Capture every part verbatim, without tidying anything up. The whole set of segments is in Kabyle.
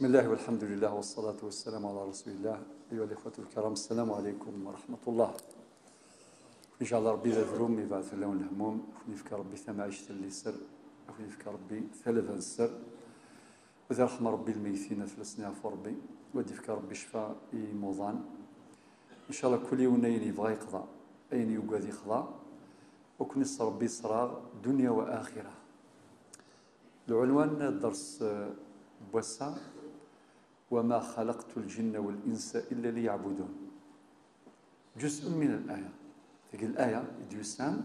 بسم الله والحمد لله والصلاة والسلام على رسول الله. أيها الإخوة الكرام، السلام عليكم ورحمة الله. إن شاء الله ربي ذا ذروم يبعث لهم الهموم، ويفك ربي ثم عيشة اللي سر، ويفك ربي ثلاثة السر، وذا رحمة ربي الميتين ثلاث سنين في ربي، وديفك ربي شفاء إيموضان. إن شاء الله كل يوم أين يبغى يقضى، أين يقعد يقضى، وكن يصر ربي صراغ دنيا وآخرة. العنوان الدرس، آه، بوسا: وما خلقت الجن والإنس إلا ليعبدون. جزء من الآية. تقول الآية ديوسان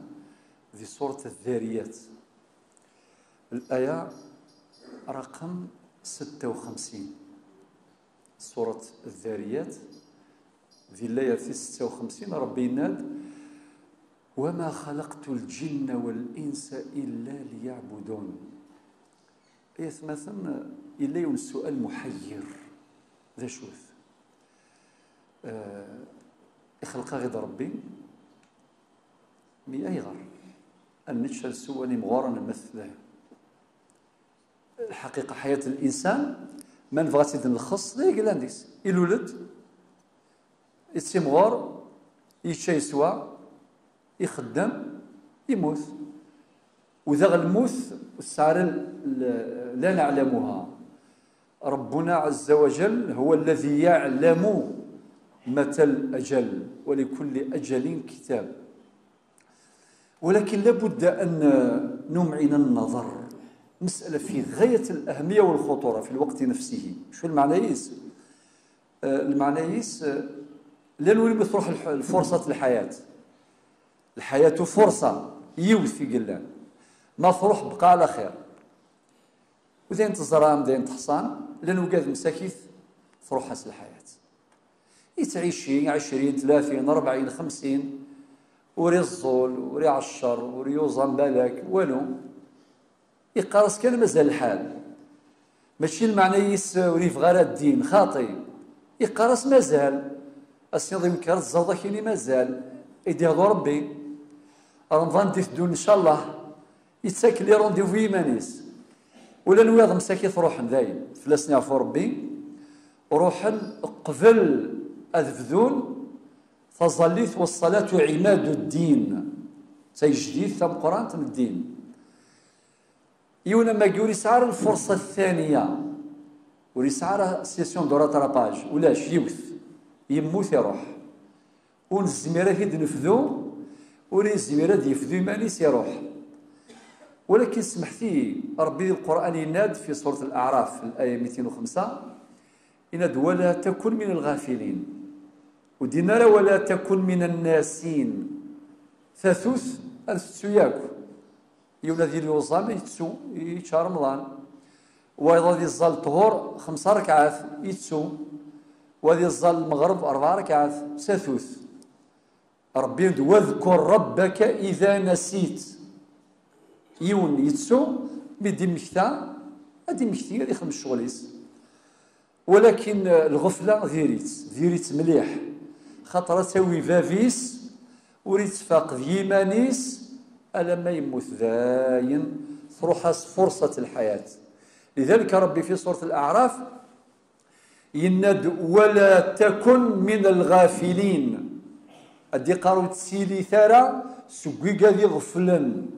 ذي سورة الذاريات. الآية رقم ستة وخمسين. سورة الذاريات، ذي الآية في ستة وخمسين، ربي يناد: وما خلقت الجن والإنس إلا ليعبدون. Ay atmaten, yella yiwen ssual muḥeyyir. D acu-t? Eh, ixleq-aɣ-id Ṛebbi, mi ayɣer? Ad nečč, ad nsew, ad nimɣur, ad nemmet, d aya. Lḥaqiqa, ḥayat l-insan, ma nebɣa ad tt-id-nlexṣeṣ, d aya yellan deg-s. Ilul-d, ittimɣur, yečča, yeswa, ixeddem, yemmut. U daɣ lmut, ur tesɛi ara l-, la neɛlamuha. ربنا عز وجل هو الذي يعلم متى الأجل، ولكل أجل كتاب. ولكن لابد أن نمعن النظر. مسألة في غاية الأهمية والخطورة في الوقت نفسه. شو المعنى يس؟ آه، المعنى يس، آه، لا نريد تروح الح-، الفرصة الحياة. الحياة فرصة، يوث يقلان. ما تروح بقى على خير. وذين تزرام، ذين تحصان، لأنه قاعد مساكيث، تروح حس الحياة. يتعيشي عشرين، ثلاثين، أربعين، خمسين، وري الزول، وري عشر، وري يوزان بالك، ولو. يقارس كان مازال الحال. ماشي المعنى يس وري فغار الدين، خاطي. يقارس مازال. السيض يمكن الزرطة كيني مازال. يدي هذا ربي. رمضان دي تدون إن شاء الله. يتساك لي رونديفو يمانيس. ولا نويض مساكي تروحن دايم. فلاسني عفو ربي. روحن قبل أذبذون. Taẓallit والصلاة عماد الدين. Tagejdit tameqqrant n ddin. Yiwen amagi ur yesɛi ara lfurṣa ttaniya. Ur yesɛi ara session de rattrapage. Ulac, yiwet. Yemmut, iruḥ. Ur nezmir ad t-id-nefdu, ur yezmir ad yefdu iman-is, iruḥ. Walakin smeḥt-iyi, Ṛebbi di Lqur'an yenna-d fi surat Al-Aɛraf, laya mitin u xemsa, yenna-d: ولا تكن من الغافلين. Ur d-yenna ara: ولا تكن من الناسين. Tatut ad tettu yakk. Yiwen ad yili uẓam, yettu, yečča Remḍan. Wayeḍ ad iẓẓal ṭhur, xemsa rekɛat, yettu. Wa ad iẓẓal lmeɣreb, rebɛa rekɛat, tatut. Ṛebbi yenna-d: واذكر ربك إذا نسيت. Yiwen yettu, mi d-immekta, ad d-immekti, ad ixdem ccɣel-is. Walakin, eh, lɣefla diri-tt, diri-tt mliḥ. Xaṭer ad tawi bab-is, ur ittfaq d yiman-is, alamma yemmut dayen, truḥ-as fursat lḥayat. Lidalik Ṛebbi fi surat Al-Aɛraf yenna-d: ولا تكن من الغافلين. Ad d-iqqar: ur ttili ara seg wigad iɣeflen.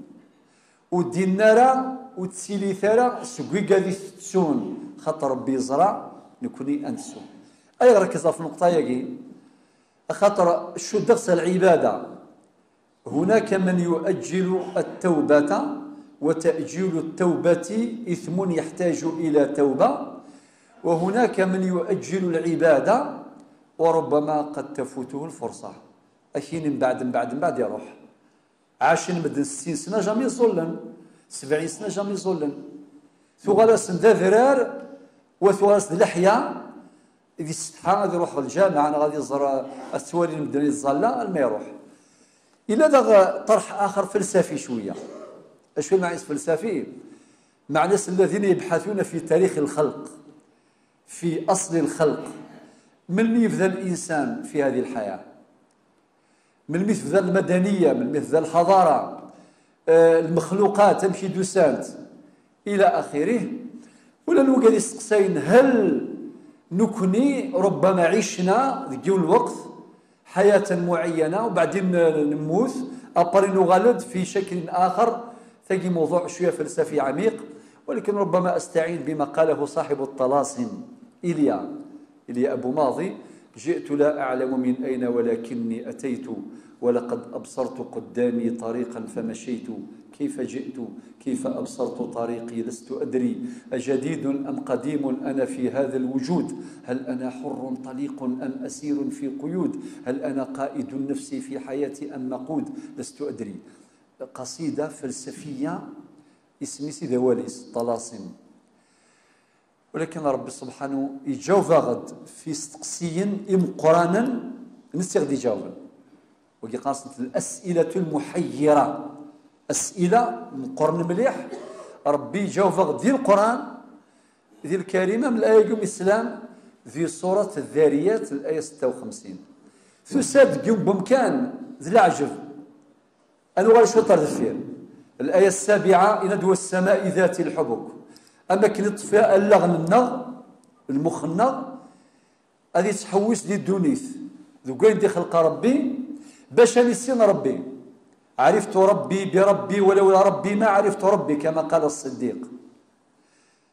Ur d-yenna ara, ur ttili ara seg wigad itettun, xaṭer Ṛebbi yeẓra nekkni ad nettu. Ayɣer rkzeɣ ɣef nneqṭa-yagi? Axaṭer cuddeɣ s lɛibada. هناك من يؤجل التوبة، وتأجيل التوبة إثم يحتاج إلى توبة، وهناك من يؤجل العبادة وربما قد تفوته الفرصة. Akin mbeɛd, mbeɛd, mbeɛd iruḥ. Ɛacen medden settin sna, jamais ẓẓullen. Sebɛin sna, jamais ẓẓullen. Tuɣal-asen d adrar, wa tuɣal-as d leḥya, di ssetḥa ad iruḥ ɣer lǧameɛ neɣ ad iẓer, ad twali medden yettẓalla, alma iruḥ. Yella daɣ ṭerḥ axer felsafi cwiya. Acu lmeɛna-s felsafi? Meɛna-s الذين يبحثون في تاريخ الخلق، في أصل الخلق. Melmi yebda الإنسان في هذه الحياة؟ Melmi tebda lmadaniya, melmi tebda lḥaḍara, eh, lmexluqat, amek i d-usant, ila axirih. Ula d wigad isteqsayen, hal nukni ربما عشنا deg yiwen lweqt حياة معينة وبعدين نموت, après نغالد في شكل آخر؟ Tagi موضوع شوية فلسفي عميق, ولكن ربما أستعين بما قاله صاحب الطلاسم, Ilya, Ilya Abu Maḍi: جئت لا أعلم من أين ولكني أتيت، ولقد أبصرت قدامي طريقا فمشيت، كيف جئت؟ كيف أبصرت طريقي؟ لست أدري، أجديد أم قديم أنا في هذا الوجود؟ هل أنا حر طليق أم أسير في قيود؟ هل أنا قائد نفسي في حياتي أم مقود؟ لست أدري. قصيدة فلسفية, isem-is i d awal-is, Ṭalasim. Walakin Ṛebbi subḥanu yeǧǧaweb-aɣ-d f isteqsiyen imeqqranen, netta i ɣ-d-iǧawben. Wagi qqaren-asent الأسئلة المحيرة. As'ila meqqren mliḥ, Ṛebbi yeǧǧaweb-aɣ-d di Leqran, di Lkarima, m laya umi teslam, di surat Ddariyat, laya setta u xemsin. Tusa-d deg yiwen n wemkan d leɛǧeb. Ad nuɣal cwiṭ ar deffir. Laya ssabiɛa, yenna-d: والسماء ذات الحبك. Am akken iṭṭef allaɣen-nneɣ, lmux-nneɣ, ad yettḥewwis di ddunit, deg wayen d-ixleq Ṛebbi, bac ad nissin Ṛebbi. عرفت ربي بربي، ولولا ربي ما عرفت ربي، كما قال الصديق.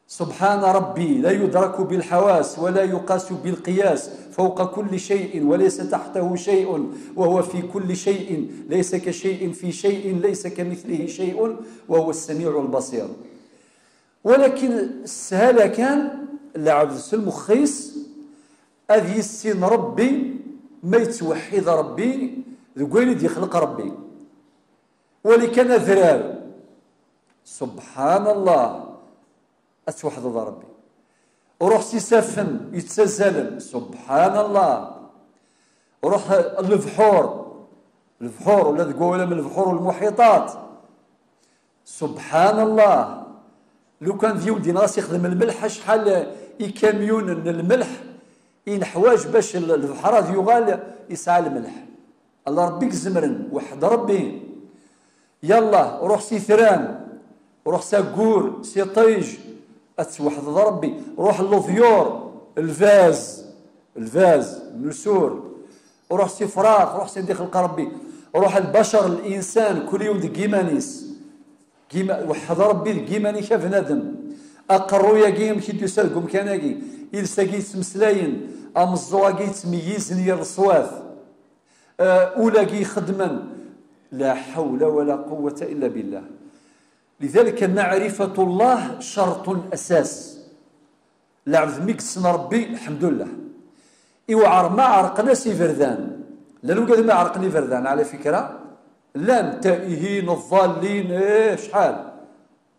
سبحان ربي لا يدرك بالحواس ولا يقاس بالقياس، فوق كل شيء وليس تحته شيء، وهو في كل شيء، ليس كشيء في شيء، ليس كمثله شيء، وهو السميع البصير. Walakin sshala kan, lɛebd s lmux-is ad yissin Ṛebbi, ma yettweḥḥid Ṛebbi deg wayen i d-yexleq Ṛebbi. Wali kan adrar, subḥan Allah, ad tweḥdeḍ Ṛebbi. Ruḥ s isaffen yettazzalen, subḥan Allah. Ruḥ lebḥur, lebḥur, ula deg wawal am lebḥur والمحيطات. Subḥan Allah. Lukan d yiwen dinɣa s-ixdem lmelḥ, acḥal ikamyunen n lmelḥ i neḥwaǧ bac l-, lebḥer ad yuɣal yesɛa lmelḥ. Allah Ṛebbi i izemren, weḥḥed Ṛebbi. Yallah, ruḥ s itran, ruḥ s aggur, s iṭij, ad tweḥdeḍ Ṛebbi. Ruḥ leḍyur, lbaz, lbaz, nusur. Ruḥ s ifrax, ruḥ s anda ixleq Ṛebbi. Ruḥ lbacar, linsan, kul yiwen deg yiman-is. Gima-, weḥḥed Ṛebbi deg yiman-ik a bnadem. Aqerruy-agi amek i d-yusa deg umkan-agi, iles-agi yettmeslayen, ameẓẓuɣ-agi yettmeyyizen yir leṣwat, eh, ul-agi ixeddmen. لا حول ولا قوة إلا بالله. لذلك معرفة الله شرط أساس. Lɛebd mi yessen Ṛebbi, lḥemdullah. Iwɛer ma ɛerqen-as iberdan. Llan wigad ma ɛerqen iberdan, ɛla fikra, llan taihin, ḍallin, eh, acḥal.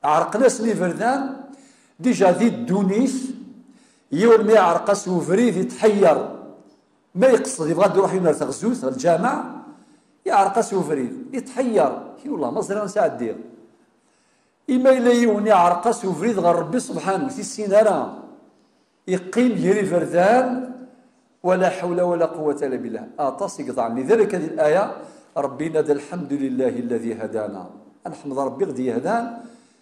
Ɛerqen-asen iberdan, dija di ddunit, yiwen mi iɛerq-as ubrid, itḥeyyer. Ma yeqsed, yebɣa ad iruḥ yiwen ar teɣzut, ɣer lǧameɛ, iɛerq-as ubrid, itḥeyyer. Kra wallah, ma ẓriɣ ansa ɛeddiɣ. Ima yella yiwen iɛreq-as ubrid ɣer Ṛebbi subḥanu, ur t-issin ara, iqqim gar iberdan, ولا حول ولا قوة إلا بالله. Aṭas i iḍaɛen. لذلك هذه الآية, Ṛebbi yenna-d: الحمد لله الذي هدانا. Ad neḥmed Ṛebbi i ɣ-d-yehdan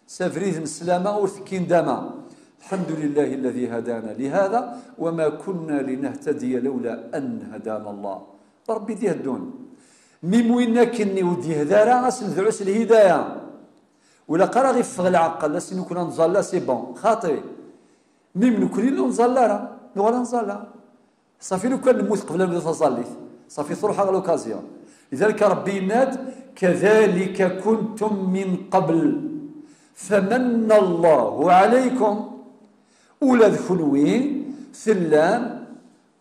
s abrid n sslama ur tekki ndama. الحمد لله الذي هدانا لهذا وما كنا لنهتدي لولا أن هدانا الله. Ṛebbi i d-iheddun. Mi m winna akken ur d-yehda ara, ad s-nedɛu s lhidaya. Ur ilaq ara ɣ-iffeɣ leɛqel, ass-nni nekkni ad nẓalla, c'est bon, xaṭi. Mim nekkni ur nẓalla ara, nuɣal ad nẓalla. Safi, lukan nemmut qbel ad nebdu taẓallit, safi, truḥ-aɣ l'occasion. Lidalika Ṛebbi yenna-d: كذلك كنتم من قبل فمن الله عليكم. Ula d kunwi tellam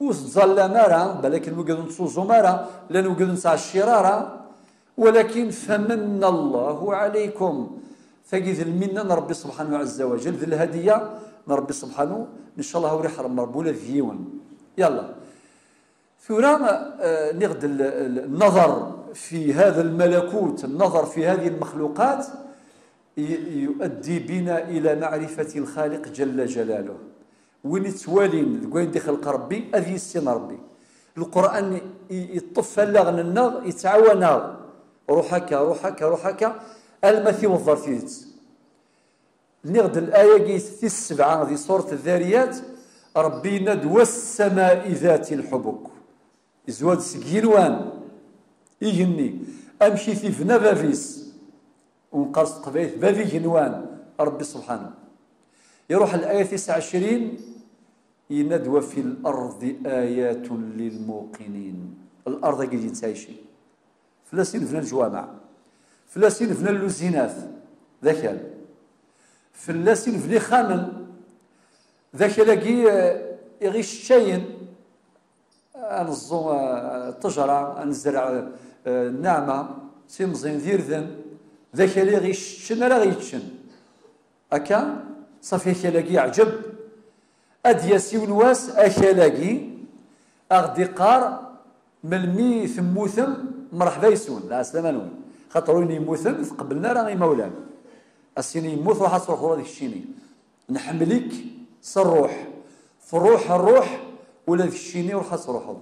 ur tettẓallam ara, balak n wigad ur nettsuẓum ara, llan wigad ur nettɛeccir ara, walakin فمن الله عليكم. Tagi d lminna n Ṛebbi subḥanahu ɛezza wa jell, d lhadiya n Ṛebbi subḥanahu, ncallah ur iḥrem Ṛebbi ula d yiwen. Yalla. Tura, eh, nniɣ-d l-, l-, النظر في هذا الملكوت، النظر في هذه المخلوقات، ي-، يؤدي بنا إلى معرفة الخالق جل جلاله. Win ittwalin deg wayen d-ixleq Ṛebbi, ad yissin Ṛebbi. Lqur'an i, i, iṭṭef allaɣen-nneɣ, ittɛawan-aɣ. Ruḥ akka, ruḥ akka, ruḥ akka, alma tiweḍ ɣer tidet. Nniɣ-d laya-agi tis sebɛa di surat Ddariyat, Ṛebbi yenna-d: "Wassama'i dati lḥubuk." Izwa-d seg yigenwan, igenni, amek i t-ibna bab-is, u neqqar s teqbaylit bab igenwan, Ṛebbi subḥanahu. Iruḥ laya tis ɛecrin, yenna-d: "Wa fi l-ardi ayatun lilmuqinin." Lard-agi i d-yettɛicin. Fell-as i nebna leǧwameɛ. Fell-as i nebna lluzinat. D akal. Fell-as i nebna ixxamen. D akal-agi, eh, i ɣ-iceččayen. Ad neẓẓu, eh, ṭṭejra, ad nezreɛ, eh, nneɛma, timẓin d irden. D akal i ɣ-iceččen ara ɣ-yeččen. Akka, ṣafi akal-agi yeɛǧeb. Ad d-yas yiwen wass, akal-agi, a ɣ-d-iqqar: "Melmi temmutem, mreḥba yes-wen, lɛeslama-nwen." Xaṭer win yemmuten, ur t-qebblen ara imawlan. A s-yini: "Yemmut, ruḥ ad truḥeḍ ula d keččini. Nḥemmel-ik s ṛṛuḥ. Truḥ ṛṛuḥ, ula d keččini ruḥ ad truḥeḍ."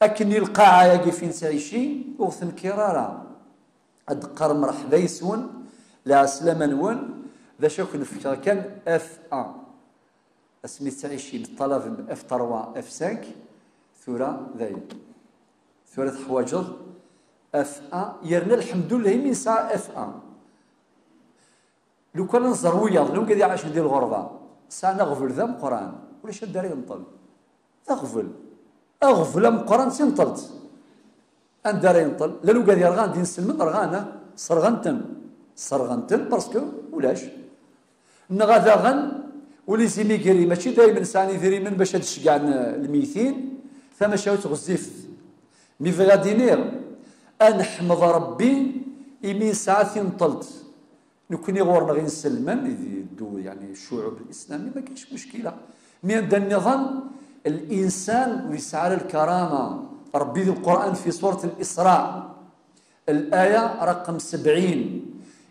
Akken i lqaɛa-agi fi nettɛici, ur tenkir ara. Ad d-qqar: "Mreḥba yes-wen, lɛeslama-nwen, d acu ad ken-fkeɣ kan, F un." Asmi tettɛicim, ṭṭalabem F trois, F cinq, tura dayen. Tura teḥwaǧeḍ F un, yerna lḥemdullah imi nesɛa F un. Lukan ad nẓer wiyaḍ, lugad iɛacen di lɣerba, sɛan aɣbel d ameqqran, ulac anda ara yenṭel. D aɣbel. Aɣbel ameqqran d tinṭelt. Anda ara yenṭel? Llan ugad yerɣan d inselmen, rɣan, ah, sserɣen-ten. Sserɣen-ten parce que ulac. Neɣ daɣen, ur les immigrés, mačči daymen sɛan idrimen bac ad d-ceggɛen, eh, lmeytin, tamacahut ɣezzifet. Mi bɣiɣ ad d-iniɣ, ad neḥmed Ṛebbi imi nesɛa tinṭelt. Nekkni ɣur-neɣ inselmen, i d-, iddu, yeɛni, ccuɛub l-islami, ma kaenx muckila. Mi anda nniḍen, الإنسان ur yesɛi ara lkarama. Ṛebbi di Lqur'an fi surat Al-Isra, الآية رقم سبعين,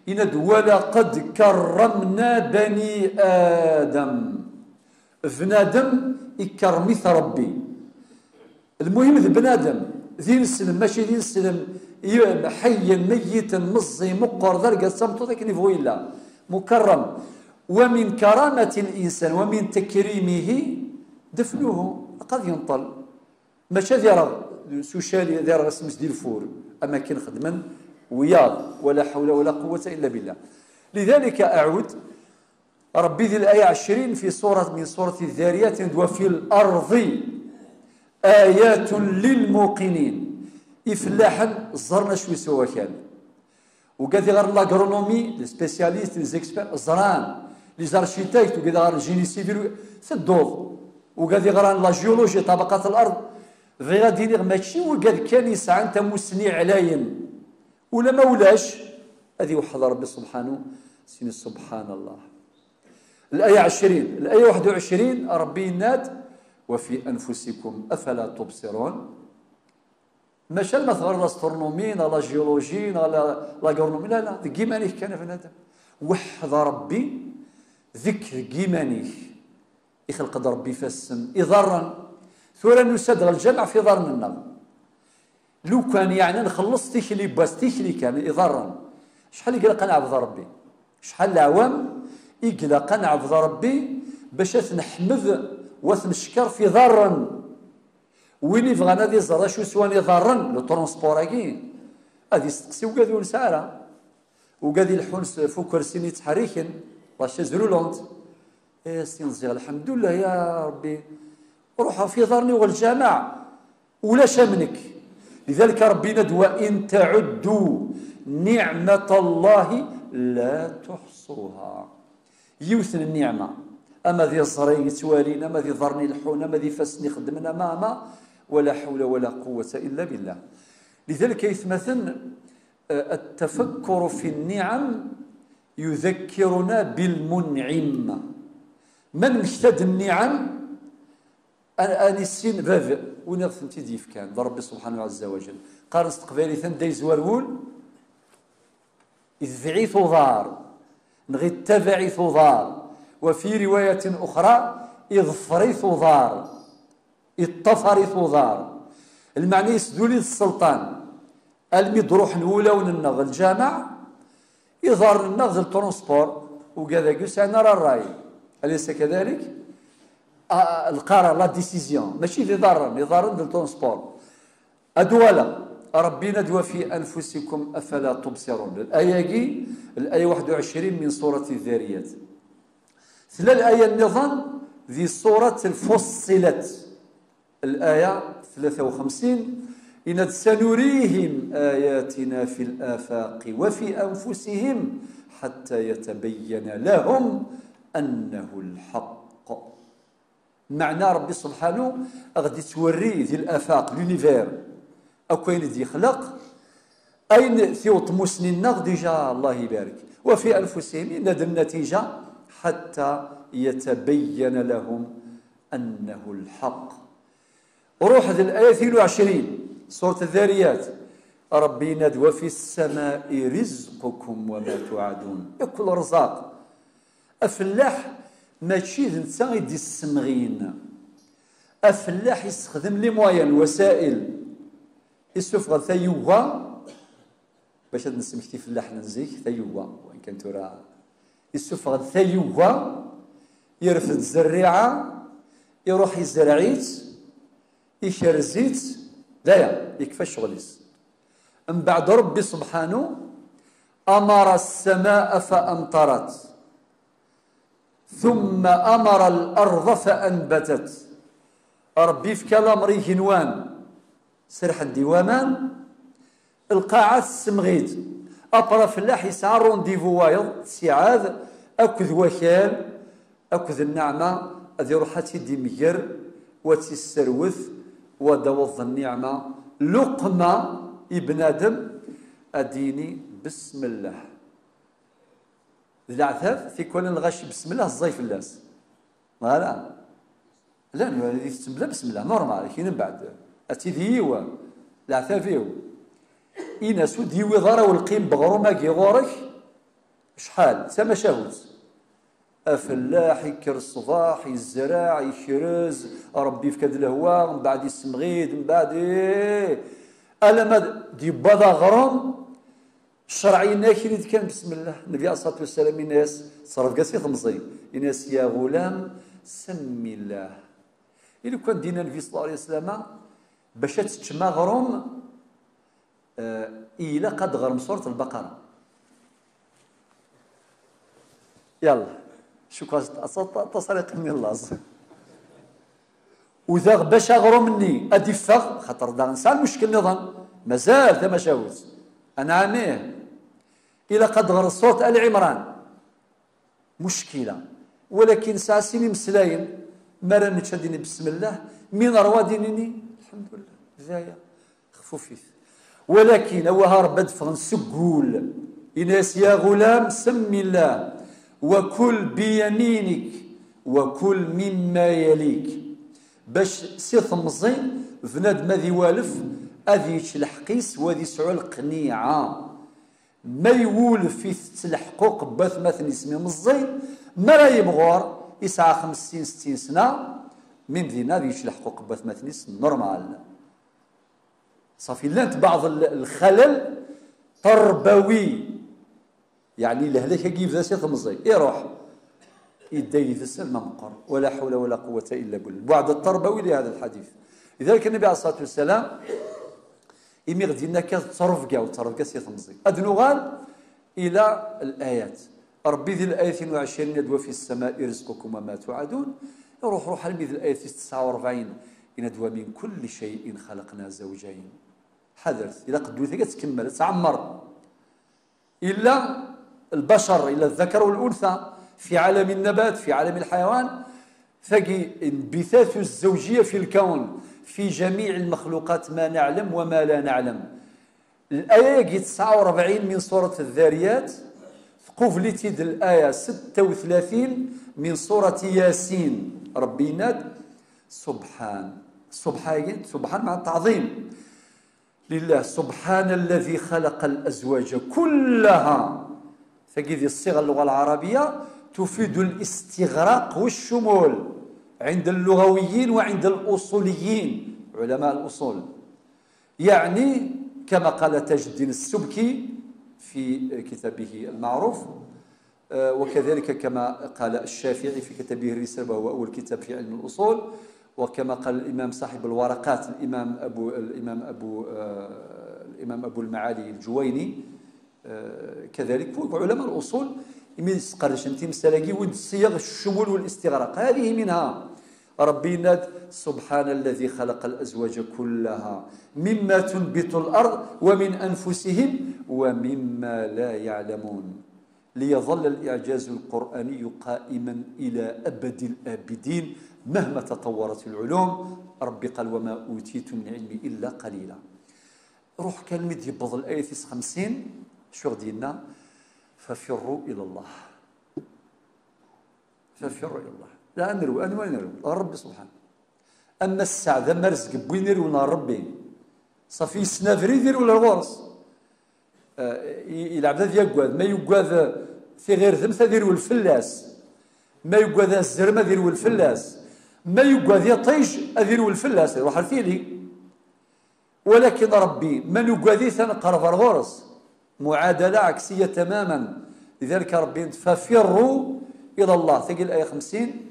yenna-d: "ولقد كرمنا بني آدم." Bnadem ikerrem-it Ṛebbi. Lmuhim d bnadem, d ineslem, mačči d ineslem, i-, ḥeyyen, meyyiten, meẓẓi, meqqer, d argaz, d tameṭṭut, akken ibɣu yella. Mukarram. ومن كرامة الإنسان ومن تكريمه دفنه. Aqad yenṭel. Mačči ad ireɣ s ucali, ad ireɣ asmi-s di lfur, am akken xedmen wiyaḍ. ولا حول ولا قوة إلا بالله. لذلك أعود، Ṛebbi di laya ɛecrin fi surat min surat Ddariyat, yenna-d: "وفي الأرض آيات للموقنين." Ifellaḥen ẓran acu yeswa wakal. Ugad iɣer n l'agronomie, les spécialistes, les experts, ẓran. Les architectes, ugad iɣer n génie civil, tedduḍ. Ugad iɣer n la géologie, tabaqat al-ard. Bɣiɣ ad iniɣ, mačči ugad kan yesɛan tamussni ɛlayen. Ula ma ulac, ad iweḥḥed Ṛebbi subḥanu, sini subḥan Allah. Laya ɛecrin, laya waḥed u ɛecrin, Ṛebbi yenna-d: "وفي أنفسكم أفلا تبصرون." Maca ma teɣriḍ l'astronomie, neɣ la géologie, neɣ la, l'agronomie, la, la, deg yiman-ik kan a bnadem. Weḥḥed Ṛebbi deg, deg yiman-ik. Ixleq-d Ṛebbi ifassen, iḍarren. Tura nusa-d ɣer lǧameɛ f iḍarren-nneɣ. Lukan yeɛni nxelleṣ tikli n wass, tikli kan, iḍarren. Acḥal i ilaq ad neɛbed Ṛebbi? Acḥal n leɛwam i ilaq ad neɛbed Ṛebbi bac ad t-neḥmed u ad t-neckeṛ f iḍarren? Win ibɣan ad iẓer d acu swan iḍarren, le transport-agi, ad isteqsi ugad ur nesɛi ara. Ugad ileḥḥun s, f ukersi-nni yettḥerriken, la chaise roulante. Eh, s-, tin ẓẓiɣ, lḥemdullah, ya Ṛebbi, ruḥeɣ f iḍarren-iw ɣer lǧameɛ, ulac am nekk. Lidalik Ṛebbi yenna-d: "وإن تعدوا نعمة الله لا تحصوها." Yiwet n nniɛma, ama d iẓri yettwalin, ama d iḍarren ileḥḥun, ama d ifassen ixeddmen, ama, ama, ولا حول ولا قوة إلا بالله. Lidalik, aytmaten, التفكر في النعم يذكرنا بالمنعم. Ma nmekta-d nniɛam, a, a nissin bab win i ɣ-tent-id-yefkan, d Ṛebbi subḥanahu ɛezza wa jell. Qqaren s teqbaylit: "Anda yezwar wul, itbeɛ-it uḍar", neɣ "Ittabaɛ-it uḍar", وفي رواية أخرى: "Iḍfer-it uḍar", "Iṭṭafar-it uḍar". Lmeɛna yesduli-d sselṭan, almi d-ruḥen wulawen-nneɣ lǧameɛ, iḍarren-nneɣ d ltransport. Ugad-agi ur sɛin ara ṛṛay. Alaysa kadalik? Ah, lqarar, la décision, mačči d iḍarren, iḍarren d le transport. Ad uɣaleɣ. Ṛebbi yenna-d: وفي أنفسكم أفلا تبصرون. L-aya-agi, l-aya waḥed u ɛecrin min surat Ddariyat. Tella l-aya nniḍen di surat Fussilat. L-aya tlata u xemsin, yenna-d: سنريهم آياتنا في الآفاق وفي أنفسهم حتى يتبين لهم أنه الحق. Meɛna Ṛebbi subḥanu a ɣ-d-ittwerri di l'afaq, l'univers, akk ayen i d-yexleq, ayen tiweḍ tmusni-nneɣ, déjà, Allah ibarek. وفي أنفسهم, yenna-d nnatija, حتى يتبين لهم أنه الحق. Ruḥ d l-aya tnin u ɛecrin, surat Ddariyat, Ṛebbi yenna-d: وفي السماء رزقكم وما توعدون. Ikk lerẓaq. Afellaḥ mačči d netta i d-issemɣin. Afellaḥ yessexdem les moyens, lwasa'il. Isuffeɣ-d tayuga, bac ad nesmekti ifellaḥen n zik, tayuga, wayen kan tura. Isuffeɣ-d tayuga, irfed zerriɛa, iruḥ izerreɛ-itt, ikerz-itt, d aya, yekfa ccɣel-is. Mbeɛd Ṛebbi subḥanu, أمر السماء فأمطرت ثم أمر الأرض فأنبتت. Ṛebbi yefka lamer i igenwan, serḥen-d i waman, lqaɛa tessemɣi-d. Après afellaḥ yesɛa rendez-vous wayeḍ, ttiɛad akked wakal, akked nneɛma, ad iruḥ ad tt-id-imger, u ad tt-isserwet, u ad d-taweḍ nniɛma, luqma i bnadem, ad d-yini: بسم الله. D leɛtab, tikwal n lɣaci, بسم الله, ẓẓay fell-as. Neɣ ala? Llan wid itetten bla بسم الله, normal, kini mbeɛd, ad tidi yiwen, leɛtab-iw. Ini-as, ur d-yiwiḍ ara welqim beɣrum-agi ɣur-k, acḥal, d tamacahut. Afellaḥ ikker ṣṣbeḥ, izreɛ, ikrez, Ṛebbi yefka-d lehwa, mbeɛd issemɣi-d, mbeɛd, ih, alamma d-, d-yewwa d aɣrum, ccreɛ yenna-ak-id kan بسم الله. Nnbi alayhi ṣṣalatu wassalam yenna-as, ttrebga si temẓi, yenna-as: يا غلام سم الله. I lukan d-yenna Nnbi ṣalla Llahu ɛalayhi wa sallam, bac ad teččem aɣrum, eh, ilaq ad d-ɣrem surat Lbaqara. Yalla, cukkeɣ aṭas ara yeqqimen di llaẓ. U daɣ bac aɣrum-nni ad d-iffeɣ, xaṭer daɣ nesɛa lmuckel nniḍen, mazal tamacahut. Anɛam ih. Ilaq ad d-ɣreḍ surat Ali Ɛimran. Muckila. Walakin nesɛa sin imeslayen, mi ara nečč ad d-nini بسم الله, mi neṛwa ad d-nini الحمد لله. D aya. Xfufit. Walakin, awah a Ṛebbi ad ffɣen seg wul. Yenna-as: يا غلام سم الله وكل بيمينك وكل مما يليك. Bac si temẓi, bnadem ad iwalef, ad yečč lḥeqq-is, u ad yesɛu lqniɛa. Ma iwulef itett leḥquq n watmaten-is mi meẓẓi, mi ara yimɣur, isɛa xemsin, settin sna, mi dinna ad yečč leḥquq n watmaten-is, normal. Ṣafi, llant baɛḍ l-, lxalal tarbawi, yeɛni lehlak-agi yebda si temẓi, iruḥ, yedda yid-s alma meqqer, ولا حول ولا قوة إلا بالله. البعد التربوي لهذا الحديث. لذلك النبي عليه الصلاة والسلام, imi ɣ-d-yenna akka d ttrebga, u ttrebga si temẓi. Ad nuɣal ila l-ayat. Ṛebbi di l-ayat tnin u ɛecrin yenna-d: وفي السماء رزقكم وما توعدون. Iruḥ, ruḥ almi d l-ayat tis tesɛa u rebɛin, yenna-d: ومن كل شيء خلقنا زوجين. Ḥadret, ilaq ddunit-agi ad tkemmel, ad tɛemmer. Illa lbacer, illa الذكر والأنثى في عالم النبات، في عالم الحيوان. Tagi, انبثاث الزوجية في الكون، في جميع المخلوقات، ما نعلم وما لا نعلم. L-aya-agi tesɛa u rebɛin min surat Ddariyat, tqubel-itt-id l-aya setta u tlatin min surat Yasin. Ṛebbi yenna-d: سبحان. Subḥan-agi, subḥan meɛna teɛḍim. لله، سبحان الذي خلق الأزواج كلها. Tagi di ṣṣiɣa n lluɣa lɛarabiya تفيد الاستغراق والشمول عند اللغويين وعند الأصوليين، علماء الأصول. يعني كما قال تاج الدين السبكي في كتابه المعروف: آه، وكذلك كما قال الشافعي في كتابه الرسالة، وهو أول كتاب في علم الأصول، وكما قال الإمام صاحب الورقات، الإمام أبو، الإمام أبو، آه، الإمام أبو المعالي الجويني، آه، كذلك وعلماء الأصول، من يسقرش أنت مسألة وين الصيغ الشمول والاستغراق، هذه منها. ربي ناد: سبحان الذي خلق الأزواج كلها مما تنبت الأرض ومن أنفسهم ومما لا يعلمون، ليظل الإعجاز القرآني قائما إلى أبد الآبدين مهما تطورت العلوم. ربي قال: وما أوتيتم من العلم إلا قليلا. روح كان مد يبض الآية خمسين، شو غدينا؟ ففروا إلى الله. ففروا إلى الله. لا أنروا، أنوا أنروا ربي سبحانه. أما السعد، أما رزق بوين يرون ربي، صافي يسنافري يدير ولا الغرس. آه، ي-، يلعب ذا يقعد، ما يقعد في غير ذمة دير والفلاس، ما يقعد الزرم دير والفلاس، ما يقعد يطيش دير والفلاس، يروح الفيلي. ولكن ربي ما نقعد ثنا قرب الغرس، معادلة عكسية تماما. لذلك ربي: ففروا إلى الله. تجي الآية خمسين،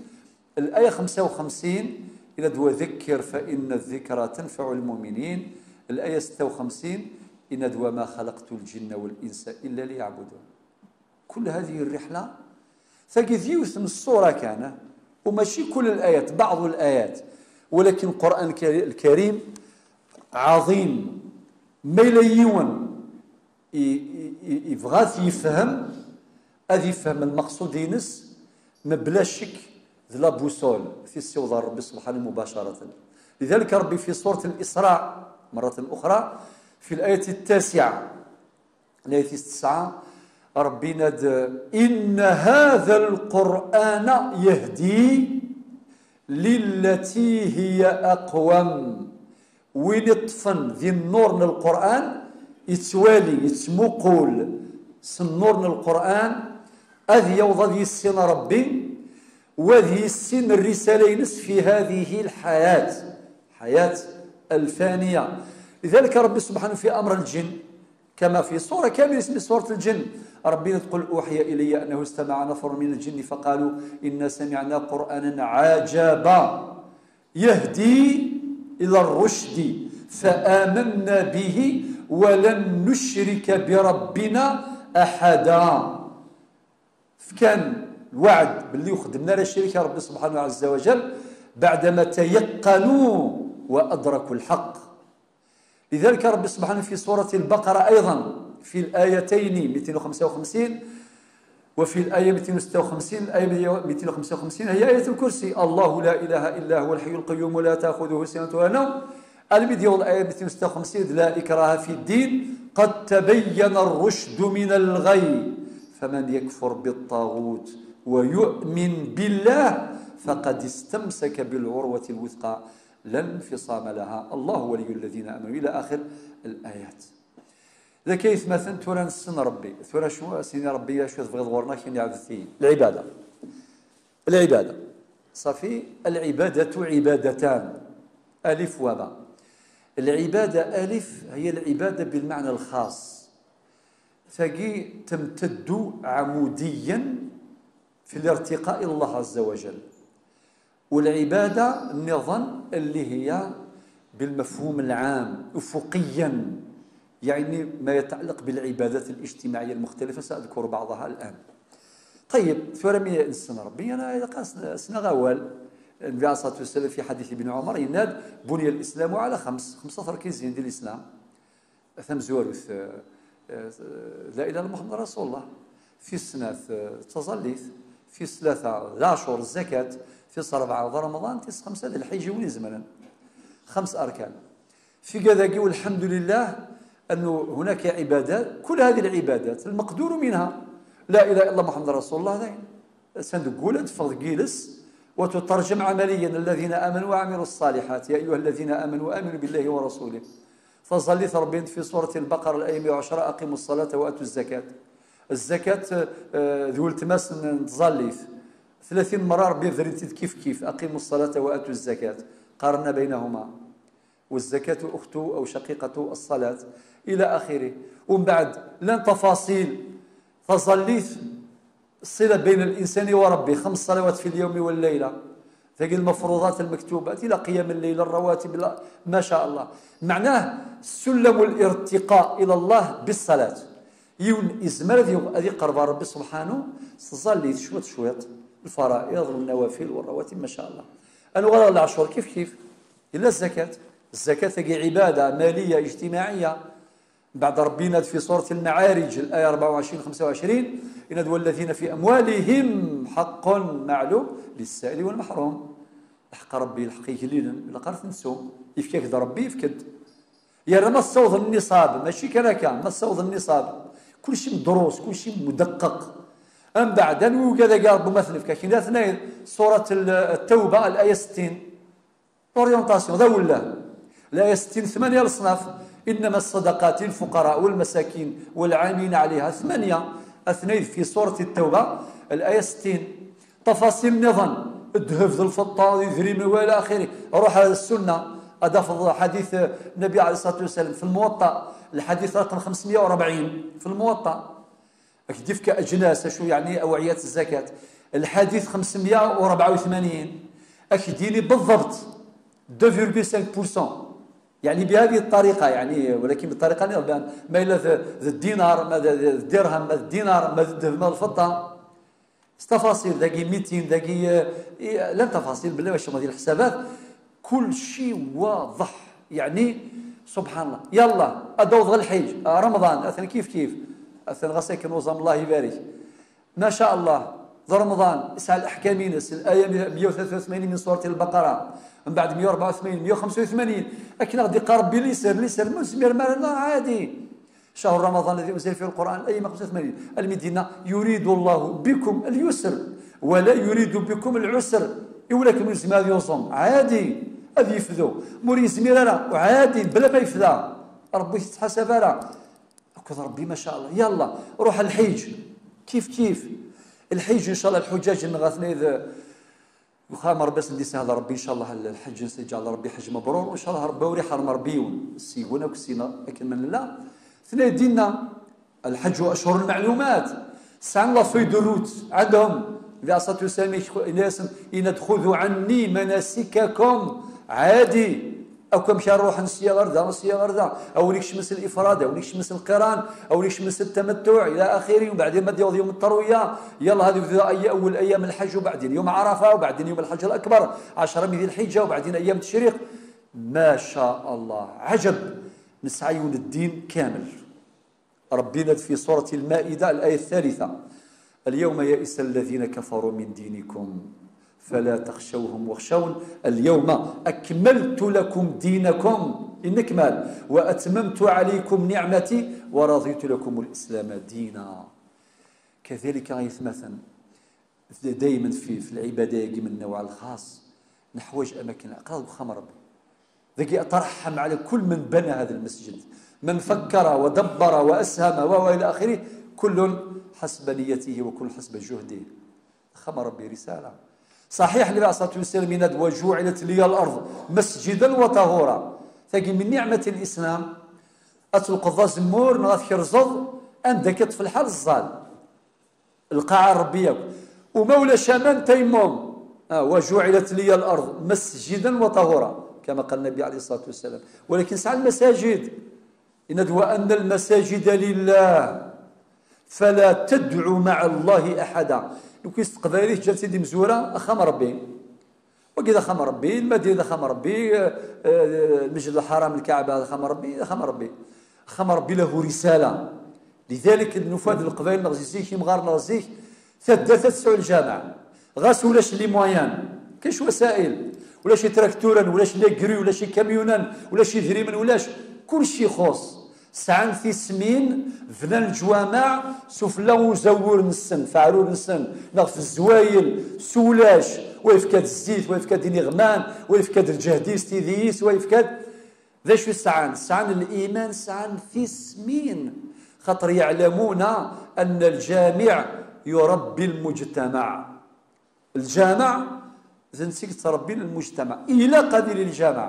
الآية خمسة وخمسين: إن وذكر فإن الذكرى تنفع المؤمنين. الآية ستة وخمسين: إن وما خلقت الجن والإنس إلا ليعبدون. كل هذه الرحلة تجد يوث من الصورة كان، وماشي كل الآيات، بعض الآيات، ولكن القرآن الكري-، الكريم عظيم. ما إلا يون ي-، ي-، ي-، يبغى يفهم، هذا يفهم المقصود ينس، ما بلا شك ذ la boussole في السيوضة ربي سبحانه مباشرة. لذلك ربي في سورة الإسراء مرة أخرى في الآية التاسعة، الآية التاسعة، ربي ناد: إن هذا القرآن يهدي للتي هي أقوم. وين يطفن ذي النور من القرآن، يتوالي، يتمقول سنور من القرآن، أذ يوض ذي السن ربي، وذي السن الرسالة ينس في هذه الحياة، حياة الفانية. لذلك ربي سبحانه في أمر الجن، كما في سورة كاملة اسمها سورة الجن، ربي تقول: أوحي إلي أنه استمع نفر من الجن فقالوا إنا سمعنا قرآنا عجبا يهدي إلى الرشد فآمنا به ولن نشرك بربنا أحدا. فكان الوعد باللي يخدمنا على الشريك ربي سبحانه عز وجل بعدما تيقنوا وأدركوا الحق. لذلك ربي سبحانه في سورة البقرة أيضا في الآيتين مئتين وخمسة وخمسين وفي الآية مئتين وستة وخمسين، الآية مئتين وخمسة وخمسين هي آية الكرسي: الله لا إله إلا هو الحي القيوم لا تأخذه سنة ولا نوم. المديول الآية مئتين وستة وخمسين: لا إكراه في الدين قد تبين الرشد من الغي فمن يكفر بالطاغوت ويؤمن بالله فقد استمسك بالعروة الوثقى لا انفصام لها، الله ولي الذين آمنوا، إلى آخر الآيات. ذاك يثمثن تورا نسن ربي، تورا شو سيني ربي، شو تبغي ظهورنا كيني عبدتي؟ العبادة. العبادة. صافي، العبادة عبادتان، ألف وباء. العبادة ألف هي العبادة بالمعنى الخاص، ثقي تمتد عموديا في الارتقاء إلى الله عز وجل. والعبادة نظن اللي هي بالمفهوم العام أفقيا، يعني ما يتعلق بالعبادات الاجتماعية المختلفة، سأذكر بعضها الآن. طيب، ثورة مية إنسان ربي، أنا إذا قاس سنة غوال، النبي عليه الصلاة والسلام في حديث ابن عمر يناد: بني الإسلام على خمس، خمسة تركيزين ديال الإسلام. Tamezwarut, eh, eh, la ilaha illa محمد رسول الله. Tis snat, eh, d taẓallit. Tis tlata, d aɛcur, zzakat. Tis rebɛa, d Remḍan. Tis xemsa, d lḥiǧ i win izemren. خمس أركان. Fi gad-agi, والحمد لله أنه هناك عبادات، كل هذه العبادات المقدور منها لا إله إلا محمد رسول الله، dayen. San deg wul ad teffeɣ deg yiles, وتترجم عمليا: الذين آمنوا وعملوا الصالحات، يا أيها الذين آمنوا آمنوا بالله ورسوله. Taẓallit Ṛebbi في سورة البقرة الآية مية وعشرة: أقيموا الصلاة وآتوا الزكاة. الزكاة, eh, d weltma-s n, n tẓallit. ثلاثين مرة Ṛebbi yebder-itt-id kif kif: أقيموا الصلاة وآتوا الزكاة. قارنا بينهما. والزكاة أخت أو شقيقة الصلاة إلى آخره. ومن بعد لن تفاصيل. Taẓallit الصلة بين الإنسان وربه، خمس صلوات في اليوم والليلة، تجد المفروضات المكتوبات إلى قيام الليل، الرواتب، لا، ما شاء الله. معناه سلم الارتقاء إلى الله بالصلاة. Yiwen izmer ad yuɣ-, ad iqerb ɣer Ṛebbi subḥanu s tẓallit cwiṭ cwiṭ, lfara'iḍ والنوافل والرواتب, ma ca Allah. Ad nuɣal ɣer leɛcur kif kif. Yella zzakat. Zzakat-agi عبادة مالية اجتماعية. Mbeɛd Ṛebbi yenna-d fi surat Lmaɛarij, laya rebɛa u ɛecrin, xemsa u ɛecrin, yenna-d: والذين في أموالهم حق معلوم للسائل والمحروم. Lḥeqq Ṛebbi, lḥeqq igellilen, ilaq ara t-nettu. Yefka-k-d Ṛebbi, yefka-d. Yerna ma tessawḍeḍ nniṣab, mačči kan akka, ma tessawḍeḍ nniṣab, kulci mdrus, kulci mudeqqeq. Mbeɛd, anwi ugad-agi Ṛebbi ma t-nefk? Akken ad t-nayeḍ, surat Ttawba, laya settin. L'orientation, d awelleh. Laya settin, tmanya leṣnaf: إنما الصدقات للفقراء والمساكين والعاملين عليها, tmanya, ad t-nayeḍ fi surat Ttawba, laya settin. Tafaṣil nniḍen, ddheb d lfeṭṭa d idrimen wa ila axiri. Ruḥ ar ssunna, ad tafeḍ ḥadit, eh, Nnabi ɛalayhi ṣṣalatu wassalam fi Lmuwaṭṭa, lḥadit raqem xemsmya u rebɛin fi Lmuwaṭṭa. Ad k-d-yefk aǧnas, acu yeɛni awɛiyat zzakat. Lḥadit xemsmya u rebɛa u tmanyin, ad k-d-yini beḍḍebt deux virgule cinq pour cent. Yeɛni بهذه الطريقة, yeɛni, walakin بالطريقة-nni, ma yella d, d ddinar, ma d, d dirham, ma d dinar, ma d ddheb, ma d lfeṭṭa. S tafaṣil, dagi mitin, dagi, eh, i-, llan tafaṣil, belli wacu ma di leḥsabat, kulci waḍeḥ. Yeɛni, subḥan Allah. Yalla, ad d-awḍeɣ lḥiǧ, ah, Remḍan, atan kif kif. Atan ɣas akken uẓam, Allah ibarik. Ma ca Allah, d Remḍan, yesɛa leḥkam-ines, laya meyya u tlata u tmanyin min surat Lbaqara, mbeɛd meyya u rebɛa u tmanyin, meyya u xemsa u tmanyin, akken ad ɣ-d-iqqar Ṛebbi liser, liser, ma ur nezmir ara, ɛadi. شهر رمضان الذي أنزل فيه القرآن, laya xemsa u tmanyin. Almi d-yenna: يريد الله بكم اليسر ولا يريد بكم العسر. I win akken ur yezmir ad yuẓem, ɛadi, ad yefdu. Ma ur yezmir ara, ɛadi, bla ma yefda. Ṛebbi ur yettḥasab ara. Akked Ṛebbi, ma ca Allah. Yalla, ruḥ lḥiǧ. Kif kif. Lḥiǧ, in ca Allah, lḥuǧǧaǧ-nneɣ atni d Uxxam Ṛebbi, ad sen-d-isahel Ṛebbi, incallah, lḥeǧǧ-nsen, iǧɛel Ṛebbi ḥeǧǧ mebrur, incallah Ṛebbi ur iḥerrem Ṛebbi yiwen, seg-wen akk syin akken ma nella. Tenna-d dinna, الحج أشهر معلومات, sɛan la feuille de route, ɛandhom, Nnbi ɛalayhi ṣṣalatu wassalam, yenna-yasen, yenna-d: خذوا عني مناسككم, ɛadi, akk amek ara ruḥen sya ɣer da, sya ɣer da, a win ikecmen s lifrad, a win ikecmen s lqiran, a win ikecmen s tamattuɛ, ila axiri, u beɛdin ma d-yaweḍ yum ṭṭerwiya, yalla, hadi bda ay-, awel ayyam lḥeǧ, u beɛdin yum Ɛarafa, u beɛdin yum lḥeǧ lakbar, ɛecra mi di lḥiǧǧa, u beɛdin ayyam teccriq. Ma ca Allah, ɛajab, nesɛa yiwen ddin kamel. Ṛebbi yenna-d fi surat Lmaida, laya tthalitha: اليوم يئس الذين كفروا من دينكم فلا تخشوهم واخشون اليوم أكملت لكم دينكم, inekmal, وأتممت عليكم نعمتي ورضيت لكم الإسلام دينا. Kadalik, ay atmaten, daymen fi, fi lɛibada-agi n nnewɛ lxaṣ, neḥwaǧ amakken, aql-aɣ deg uxxam n Ṛebbi. Dagi, أترحم على كل من بنى هذا المسجد، من فكر ودبر وأسهم و، و إلى آخره، كل حسب نيته وكل حسب جهده. Axxam n Ṛebbi, risala. Ṣaḥiḥ, Nnbi ɛalayhi ṣṣalatu wassalam yenna-d: وجعلت لي الأرض مسجدا وطهورا. Tagi, min niɛmat l-Islam, ad tleqḍeḍ azemmur neɣ ad tkerzeḍ, anda akka ṭṭef lḥal, ẓẓal. Lqaɛa n Ṛebbi yakk. U ma ulac aman, tayammum. Ah, وجعلت لي الأرض مسجدا وطهورا, كما قال النبي عليه الصلاة والسلام. Walakin sɛan lmasajid. Yenna-d: وأن المساجد لله فلا تدعوا مع الله أحدا. Nekni s teqbaylit, ǧǧan-tt-id imezwura, axxam n Ṛebbi. Wagi d axxam n Ṛebbi, Lmadina d axxam n Ṛebbi, eh, eh, Lmesjid Lḥaram, Lkaɛba d axxam n Ṛebbi, d axxam n Ṛebbi. Axxam n Ṛebbi له رسالة. Lidalik, nufa-d Leqbayel-nneɣ zik, imɣaren-nneɣ zik, taddart ad tesɛu lǧameɛ. Ɣas ulac les moyens, kac wasail, ulac itrakturen, ulac les grues, ulac ikamyunen, ulac idrimen, ulac, kulci ixuṣ. Sɛan tismin, bnan leǧwameɛ, sufella uzawwur-nsen, f aɛrur-nsen, neɣ f zzwayel, s ulac, wa yefka-d zzit, wa yefka-d iniɣman, wa yefka-d lǧehd-is, tidi-is, wa yefka-d, d acu sɛan? Sɛan liman, sɛan tismin, xaṭer يعلمون أن الجامع يربي المجتمع. Lǧameɛ d netta i yettṛebbin lmujtamaɛ. Ilaq ad yili lǧameɛ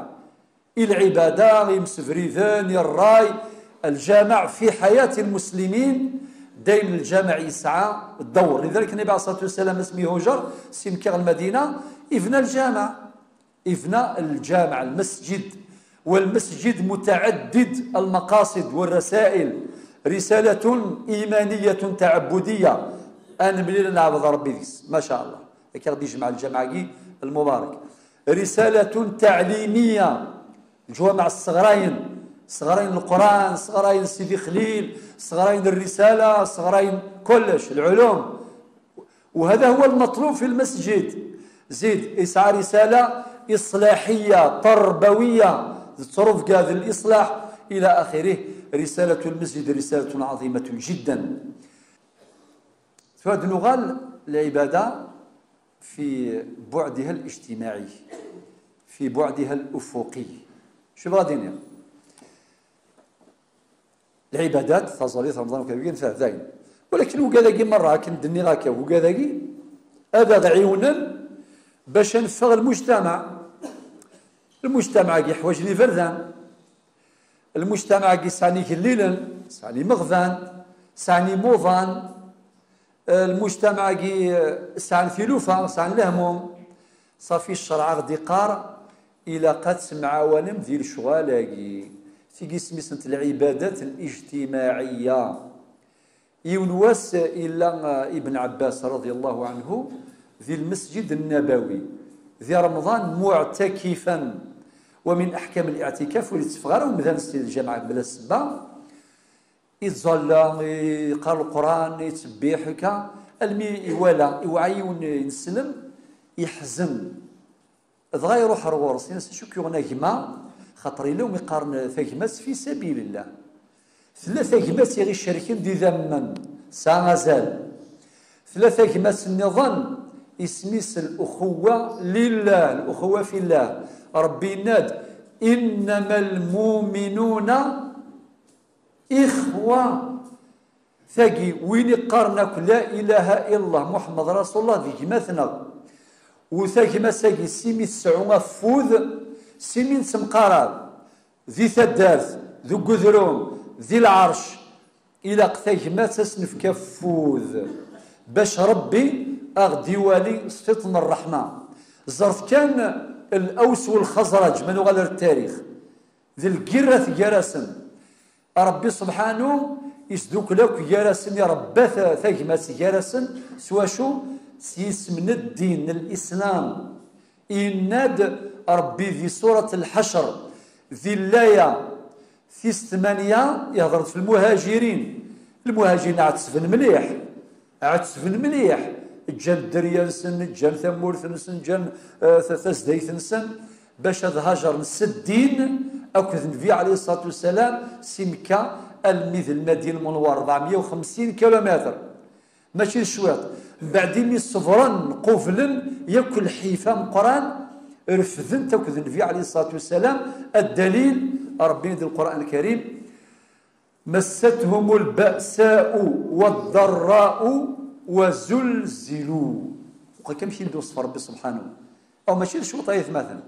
i lɛibada, i yimsebriden, i ṛṛay. Lǧameɛ fi ḥayat lmuslimin Dayem lǧameɛ yesɛa dewr. Lidalik, Nnbi ɛalayhi ṣṣalatu wassalam, asmi ihujer si Mekka ɣer Lmadina, ibna lǧameɛ. Ibna lǧameɛ, lmesǧid. والمسجد متعدد المقاصد والرسائل، رسالة إيمانية تعبدية. Ad nemlil, ad neɛbed Ṛebbi deg-s. Ma ca Allah. Akka i ɣ-d-yejmeɛ lǧameɛ-agi lmubarak. رسالة تعليمية. Lǧameɛ sseɣrayen, sseɣrayen Leqran, sseɣrayen Sidi Xlil, sseɣrayen الرسالة, sseɣrayen kullec, العلوم. وهذا هو المطلوب في المسجد. زيد، يسعى رسالة إصلاحية تربوية, d ttṛebga, d الإصلاح إلى آخره. رسالة المسجد رسالة عظيمة جدا. Tura ad nuɣal lɛibada في بعدها الاجتماعي، في بعدها الأفقي. شو بغا دينير؟ Lɛibadat, taẓallit, Remḍan, akk wigi nfeɛ dayen. Walakin ugad-agi merra, akken d-nniɣ akka, ugad-agi ad aɣ-ɛiwnen bac ad neffeɣ lmujtamaɛ. Lmujtamaɛ-agi yeḥwaǧ iberdan. Lmujtamaɛ-agi sɛan igellilen, sɛan imeɣban, sɛan imuḍan. Lmujtamaɛ-agi, eh, sɛan tilufa, sɛan lehmum. Ṣafi, ccreɛ a ɣ-d-iqqar, ilaq ad temɛawanem di lecɣal-agi. Tigi isem-isent lɛibadat lijtimaɛiyya. Yiwen wass, eh, illa, eh, Ibn Ɛebbas, raḍi Allahu ɛanhu, di lmesǧid nnabawi, di Remḍan, muɛtakifan. Wa min aḥkam liɛtikaf, ur yetteffeɣ ara umdan si lǧameɛ bla ssebba. Ittẓalla, iqqar Leqran, ittebbiḥ, akka, almi iwala, iwɛa yiwen ineslem, iḥzen. Dɣa iruḥ ar ɣur-s, yenna-as: "Acu k-yuɣen a gma?" Xaṭer yella umi qqaren tagmat fi sabilillah. Tella tagmat i ɣ-icerken d idammen, tesɛa azal. Tella tagmat nniḍen, isem-is الأخوة لله، الأخوة في الله. Ṛebbi yenna-d: "إنما المؤمنون إخوة." Tagi, win iqqaren akk la ilaha illallah Muḥemmed Rasulullah d gma-tneɣ. U tagmat-agi, simi tesɛu afud, simi nettemqarab di taddart, deg udrum, di lɛerc, ilaq tagmat ad s-nefk afud, bac Ṛebbi a ɣ-d-iwali s tiṭ n ṛṛeḥma. Ẓret kan Al-Aws wal-Xeẓraǧ, ma nuɣal ar ttarix, d lgirrat gar-asen. Ṛebbi subḥanu isdukkel akk gar-asen, iṛebba ta-, tagmat gar-asen, s wacu? S yisem n ddin n Lislam. Yenna-d Ṛebbi di surat Lḥecr, di llaya tis tmanya, ihdeṛ-d f lmuhajirin. Lmuhajirin ɛettben mliḥ. Ɛettben mliḥ, ǧǧan dderya-nsen, ǧǧan tamurt-nsen, ǧǧan, eh, ta-, tazdayt-nsen, bac ad hajren s ddin akked Nnbi ɛalayhi ṣṣalatu wassalam, si Mekka almi d Lmadina Lmunewwara, ṛebɛemya u xemsin kilumitr. Mačči d cwiṭ. Mbeɛd imi ṣebren, qublen yakk lḥif ameqqran, refden-t akked Nnbi ɛalayhi ṣṣalatu wassalam, ddalil, Ṛebbi di Lqur'an Lkarim, مستهم البأساء والضراء وزلزلوا. Uqal amek i d-iweṣṣef Ṛebbi subḥanu. Aw mačči d cwiṭ ay atmaten.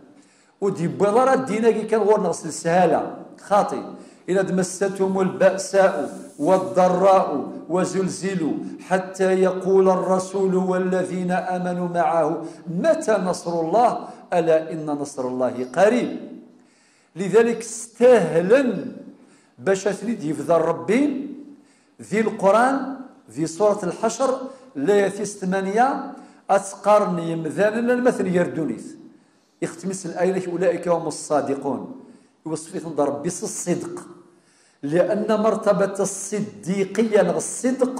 Ur d-yewwiḍ ara ddin-agi kan ɣur-neɣ s leshhala. Xaṭi. Yenna-d مستهم البأساء والضراء وزلزلوا حتى يقول الرسول والذين آمنوا معه متى نصر الله ألا إن نصر الله قريب. Lidalik stahlen bac ad ten-id-yebder Ṛebbi di Leqran, di surat Lḥecr, laya tis tmanya, ad tt-qqaren yemdanen alma ten-ger ddunit. Ixtem-iten laya-k: أولئك هم الصادقون. Iweṣṣef-iten-d Ṛebbi s ṣṣidq. لأن مرتبة الصديقية neɣ الصدق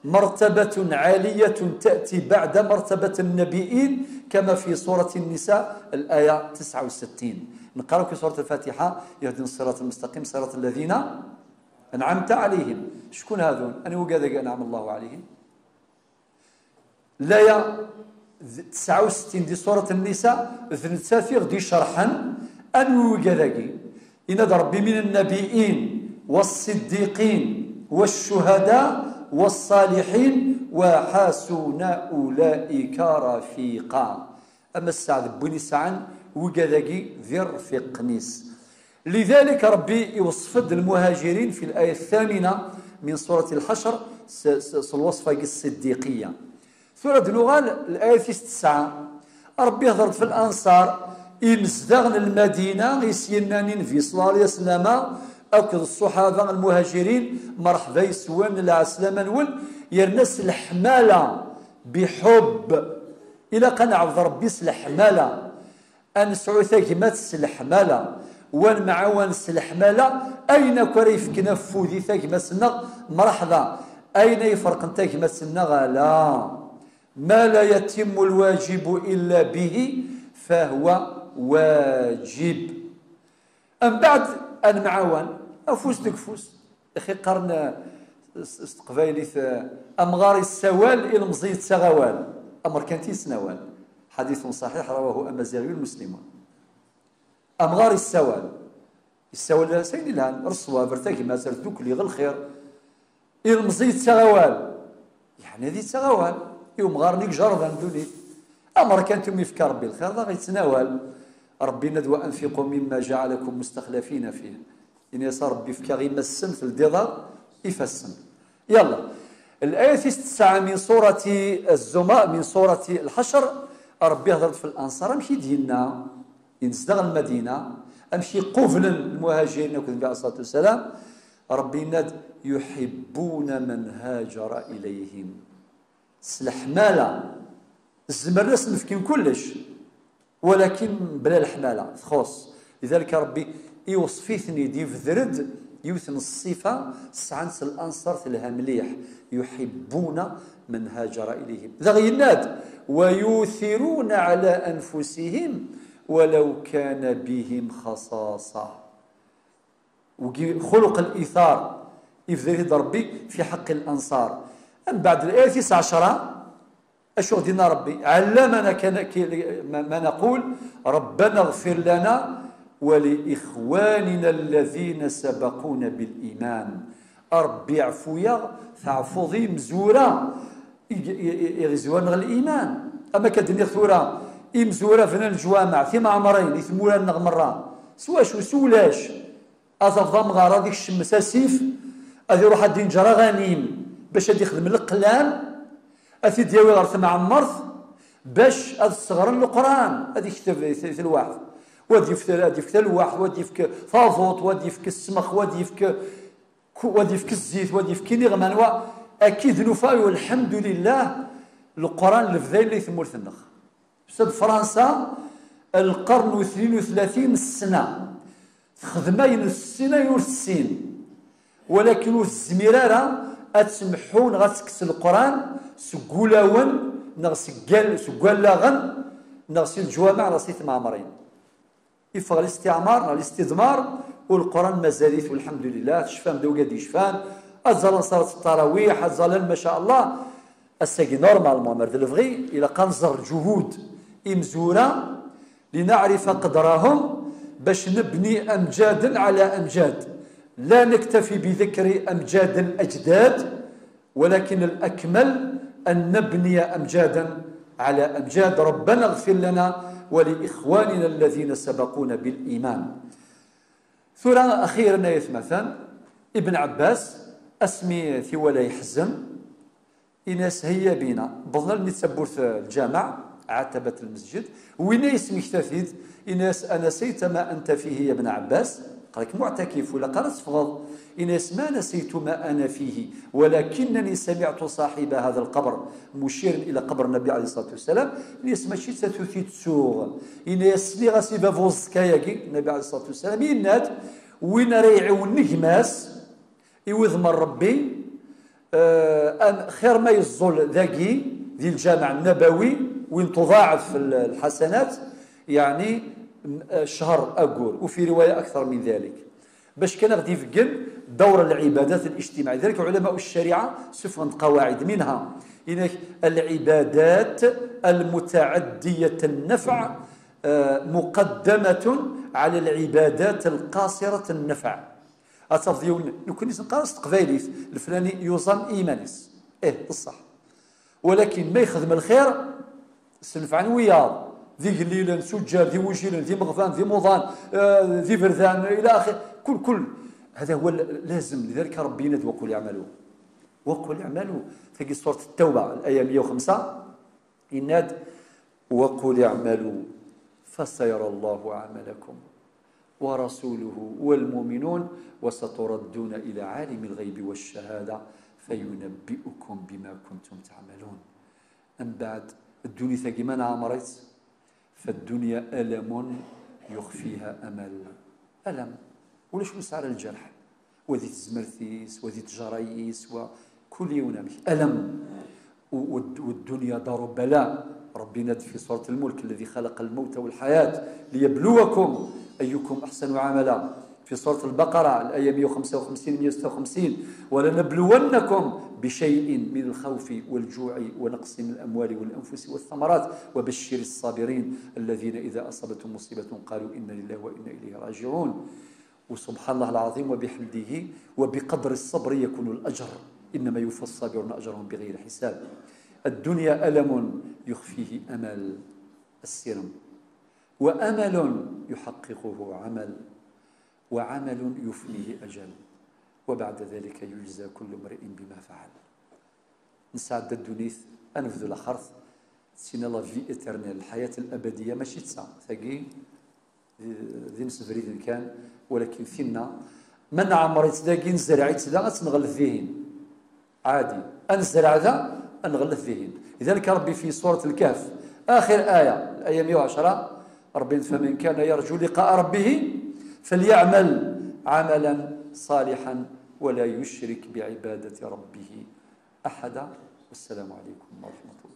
مرتبة عالية تأتي بعد مرتبة النبيين كما في سورة النساء الآية تسعة وستين. Neqqar akk di surat Lfatiḥa: اهدنا الصراط المستقيم صراط الذين أنعمت عليهم. Ckun hadun? Anwa wigad-agi أنعم الله عليهم? Laya tesɛa u settin di surat Nnisa, d nettat i ɣ-d-icerḥen anwi wigad-agi. Yenna-d Ṛebbi: من النبيين والصديقين والشهداء والصالحين وحسن أولئك رفيقا. Ama sseɛd n win isɛan wigad-agi d irfiqen-is. Lidalik, Ṛebbi iweṣṣef-d lmuhajirin fi laya thamina, min surat Lḥacr s, s, s lweṣf-agi ṣṣiddiqiyya. Tura ad nuɣal layat tis tesɛa. Ṛebbi ihdeṛ-d f Lanṣar, imezdaɣ n Lmadina, i s-yennan i Nnbi ṣalla Llahu ɛalayhi wa sallam akked ṣṣuḥaba lmuhajirin, mṛeḥba yes-wen, lɛeslama-nwen, yerna s leḥmala, biḥubb. Ilaq ad neɛbed Ṛebbi s leḥmala, ad nesɛu tagmat s leḥmala, wa nemɛawan s leḥmala, ayen akk ara yefken afud i tagmat-nneɣ, mṛeḥba, ayen ay iferqen tagmat-nneɣ, ala. Ma la yatimmu lwajibu illa bihi, fahuwa wajib. Mbeɛd, ad nemɛawan, afus deg ufus. Ixi qqaren, eh, s, s teqbaylit, eh, amɣar yessawal, ilemẓi yettaɣ awal. Amerkanti yessen awal. Ḥadithun ṣaḥiḥ, rawahu amaziɣi lmuslimun. Amɣar yessawal. Yessawal s ayen ilhan, ar ṣṣwab, ar tagmat, ar tdukli, ɣer lxir. Ilemẓi yettaɣ awal. Yeɛni ad yettaɣ awal i umɣar-nni ijerrben ddunit. Amerkanti umi yefka Ṛebbi lxir, daɣ yettnawal. Ṛebbi yenna-d: "Wa anfiqu mimma ja'alakum mustaxlafina fih." Ini-as a Ṛebbi, fkiɣ imassen, teldiḍ-aɣ ifassen. Yalla. Layat tis tesɛa min surati Zuma, min surati Lḥacr, Ṛebbi ihdeṛ-d f Lanṣar, amek i d-yenna? Inezdaɣ Lmadina, amek i qublen lmuhajirin akked Nnbi ɛalayhi ṣṣalatu wassalam? Ṛebbi yenna-d: "Yuḥibbuna man hajara ilayhim." S leḥmala, zemren ad sen-fken kullec, walakin bla leḥmala, txuṣ. Lidalik Ṛebbi iweṣṣef-iten-id, ibder-d yiwet n ṣṣifa sɛan-tt Lanṣar telha mliḥ: "Yuḥibbuna man hajara ilayhim." Daɣ yenna-d: "Wa yuthiruna ɛala anfusihim walaw kana bihim xaṣaṣa." Wigi xuluq l-ithar, ibder-it-id Ṛebbi fi ḥeqqi Lanṣar. Mbeɛd, layat tis ɛecṛa, acu ɣ-d-yenna Ṛebbi? "Ɛallamana kana ki-, ma, ma naqul, Rabbana ɣfir lana wa li ixwanina alladhina sabaquna bil iman." A Ṛebbi, ɛfu-yaɣ, teɛfuḍ i imezwura i, i, i, i ɣ-izwaren ɣer liman. Am akka d-nniɣ tura, imezwura bnan leǧwameɛ, timeɛmrin, i tmura-nneɣ merra. S wacu? S ulac. Ad tafeḍ amɣar ad ikcem s asif, ad iruḥ ad d-inǧer aɣanim bac ad ixdem leqlam, ad t-id-yawi ɣer temɛemmert bac ad sseɣren Leqran, ad ikteb i t-, i telwaḥt. Wa ad yefk, ad yefk talwaḥt, wa ad yefk taḍuṭ, wa ad yefk ssmex, wa ad yefk ku-, wa ad yefk zzit, wa ad yefk iniɣman, wa, akka i d-nufa, walḥemdulillah, Leqran lebda yella i tmurt-nneɣ. Sed Fransa, lqern u tnin u tlatin ssna, texdem ayen ur tessin, ayen ur tessin, walakin ur tezmir ara ad temḥu neɣ ad tekkes Leqran seg wulawen neɣ seg wal-, seg wallaɣen neɣ si leǧwameɛ neɣ si tmeɛmrin. Iffeɣ listiɛmar neɣ listidmar, u Leqran mazal-it, walḥemdulillah, tecfam-d wigad yecfan, ad ẓallen ṣalat ttarawiḥ, ad ẓallen, maca Allah. Ass-agi, normalement, mer d lebɣi, ilaq ad nẓer lǧuhud imezwura, لنعرف قدرهم, bac nebni amǧaden ɛala amǧad. La naktafi bi dikri amǧad al-ajdad, ولكن الأكمل أن نبني أمجادا على أمجاد. ربنا اغفر لنا ولإخواننا الذين سبقونا بالإيمان. Tura, axiren, ay atmaten, Ibn Ɛebbas, asmi t-iwala yeḥzen, ini-as: "Heyya bina." Wwḍen almi d tawwurt, eh, lǧameɛ, ɛatabat lmesǧid. Winna yesmekta-t-id, ini-as: "Anasayta ma anta fihi ya Ibn Ɛebbas?" Qal-ak muɛtakif, ur ilaq ara ad teffɣeḍ. Ini-as: "Ma nasaytu ma ana fihi, walakinani samiɛtu saḥiba hada lqabr, muciren ila qabr Nnabi ɛalayhi ṣṣalatu wassalam." Ini-as: "Mačči d tatut i d-ttuɣ." Ini-as: "Sliɣ-as i baba uẓekka-agi, Nnabi ɛalayhi ṣṣalatu wassalam, yenna-d: win ara iɛiwnen gma-s i wudem n Ṛebbi, eh, am, xir ma yeẓẓul dagi, di lǧameɛ nnabawi, win tuḍaɛef l-, lḥasanat, yeɛni, m-, eh, ccher aggur, u fi riwaya akter min dalik." Bac kan ad ɣ-d-ibeggen dawr lɛibadat lijtimaɛi. Lidalik, ɛulama ccariɛa ssufɣen-d qawaɛid, minha, inak, lɛibadat lmutaɛaddiyat nnafɛ, eh, muqaddamatun ɛala lɛibadat lqasirat nnafɛ. Ad tafeḍ yiwen, nekkni neqqar-as s teqbaylit, leflani yuẓam i yiman-is. Ih, d ṣṣeḥ. Walakin ma yexdem lxir, ssenfɛen wiyaḍ, d igellilen, s uǧǧal, d iwujilen, d imeɣban, d imuḍan, eh, d iberdan, ila axir. Kul, kul, هذا هو اللازم. لذلك ربي ينادي: وقل اعملوا، وقل اعملوا. تجي سورة التوبة الآية مية وخمسة، يناد: وقل اعملوا فسيرى الله عملكم ورسوله والمؤمنون وستردون إلى عالم الغيب والشهادة فينبئكم بما كنتم تعملون. من بعد، الدنيا تاكي ما نعمرت، فالدنيا ألم يخفيها أمل. ألم، ولا شو سعر الجرح؟ وذي تزمرتيس، وذي تجريس، وكل يوم أمك ألم. و-، والد-، والدنيا دار بلاء. ربنا في سورة الملك: الذي خلق الموت والحياة ليبلوكم أيكم أحسن عملا. في سورة البقرة الآية مية وخمسة وخمسين، مية وستة وخمسين: ولنبلونكم بشيء من الخوف والجوع ونقص من الأموال والأنفس والثمرات وبشر الصابرين الذين إذا أصابتهم مصيبة قالوا إنا لله وإنا إليه راجعون. وسبحان الله العظيم وبحمده، وبقدر الصبر يكون الأجر، إنما يوفى الصابرون أجرهم بغير حساب. الدنيا ألم يخفيه أمل، السرم، وأمل يحققه عمل، وعمل يفنيه أجل، وبعد ذلك يجزى كل امرئ بما فعل. نسعد الدنيا، أنفذ الأخرث، سينا la vie éternelle، الحياة الأبدية، ماشي تسعى ثقي. دي نسبريد كان، ولكن فينا من عمر يتداقي نزرع يتدا، تنغلف فيهن. عادي. أنزرع ذا، أنغلف فيهن. لذلك ربي في سورة الكهف، آخر آية، الآية مية وعشرة، ربي: فمن كان يرجو لقاء ربه فليعمل عملا صالحا ولا يشرك بعبادة ربه أحدا. والسلام عليكم ورحمة الله.